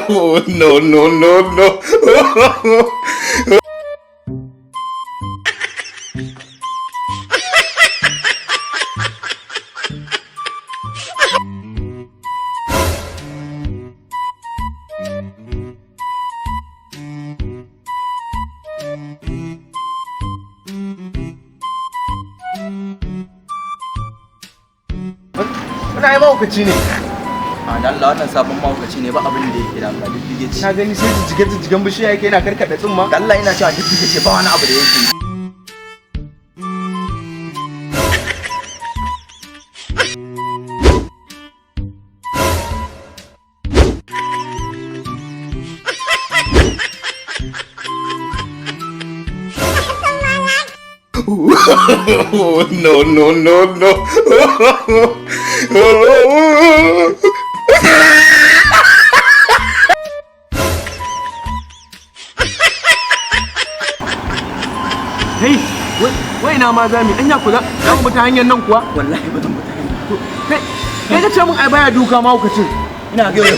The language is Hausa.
No, no, no, no. Wani ai mahaukaci ne. A dan Allah, wannan sabon mahaukaci ne, ba abin da yake da Allah, duk bige ci. Na gani sai jijjige jijjigen bishiya yake, yana karkaɗa tsumma. Da Allah, ina cewa duk bige ce, ba wani abu da yake. No, no, no, no. Hey, wai ina ma zami anya ku za mu ta hanyar nan kuwa? Wallahi ba zan fita. Kai kai ka ce mun ai baya duka mahaukacin. Ina ga yau.